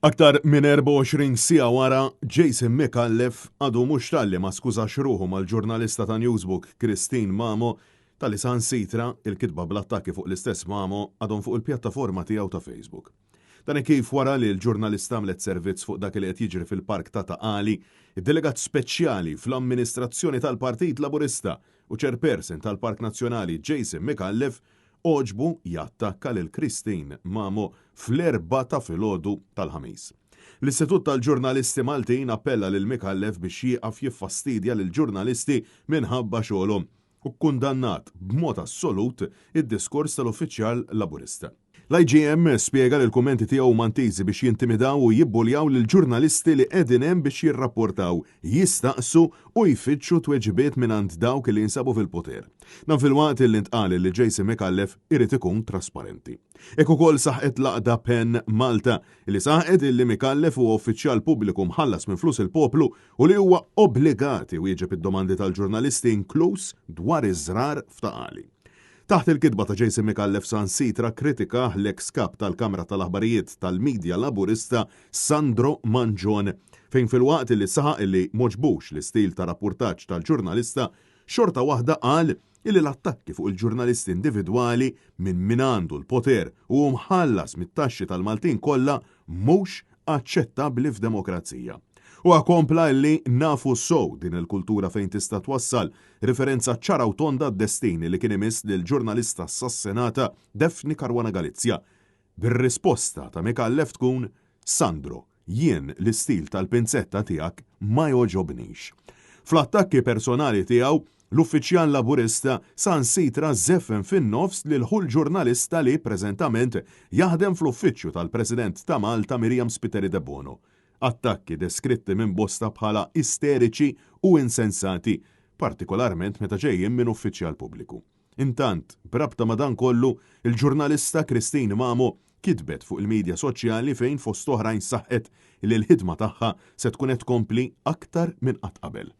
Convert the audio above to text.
Aktar minn 24 siegħa wara, Jason Micallef għadu mhux talli ma skużax ruħu mal-ġurnalista ta' Newsbook Christine Mamo talli saħansitra il-kitba bl-attakki fuq l-istess Mamo għadhom fuq il-pjattaforma tiegħu ta' Facebook. Dan hekk kif wara li l-ġurnalista għamlet servizz fuq dak li qed jiġri fil-Park ta' Ta' Qali, id-delegat speċjali fl-amministrazzjoni tal-Partit Laburista u Chairperson tal-Park Nazzjonali Jason Micallef għoġbu jattakka lil Christine Mamo fl-erbgħa ta' filgħodu tal-Ħamis. L-Istitut tal-Ġurnalisti Maltin appella lil Micallef biex jieqaf jiffastidja lill-ġurnalisti minħabba xogħolhom u kkundannat b'mod assolut id-diskors tal-uffiċjal Laburista. L-IGM spjega li l-kummenti tiegħu huma ntiżi biex jintimidaw u jibbuljaw lill-ġurnalisti li qegħdin hemm biex jirrapportaw, jistaqsu u jfittxu tweġibiet mingħand dawk li jinsabu fil-poter. Dan filwaqt li ntqal li Jason Micallef irid ikun trasparenti. Hekk ukoll saħqet l-għaqda pen Malta li saħqet illi Micallef huwa uffiċjal pubbliku mħallas minn flus il-poplu u li huwa obbligat iwieġeb id-domandi tal-ġurnalisti inkluż dwar iż-żrar f'Ta' Qali. Taħt il-kitba ta' Jason Micallef saħansitra kkritikah l-eks Kap tal-Kamra tal-Aħbarijiet tal-Media Laburista Sandro Mangion fejn filwaqt li saħaq li m'għoġbux l-istil ta' rappurtaġġ tal-ġurnalista xorta waħda qal illi l-attakki fuq il-ġurnalisti individwali minn min għandu l-poter u hu mħallas mit-taxxi tal-Maltin kollha mhux aċċettabbli f'demokrazija. Huwa kompla illi nafu sew din il-kultura fejn tista' twassal, riferenza ċara u tonda għad-destin li kien imiss lill-ġurnalista assassinata Daphne Caruana Galizia. Bir-risposta ta' Micallef tkun, Sandro, jien l-istil tal-pinzetta tiegħek ma jogħġobnix. Fl-attakki personali tiegħu, L-uffiċjal Laburista saħansitra żeffen fin-nofs lil ħu l-ġurnalista li preżentament jaħdem fl-uffiċċju tal-President ta' Malta Myriam Spiteri Debono. Attakki deskritti minn bosta bħala isteriċi u insensati, partikolarment meta ġejjin minn uffiċjal pubbliku. Intant, b'rabta ma' dan kollu, il-ġurnalista Christine Mamo kitbet fuq il-midja soċjali fejn fost oħrajn saħqet li l-ħidma tagħha se tkun qed tkompli aktar minn qatt qabel.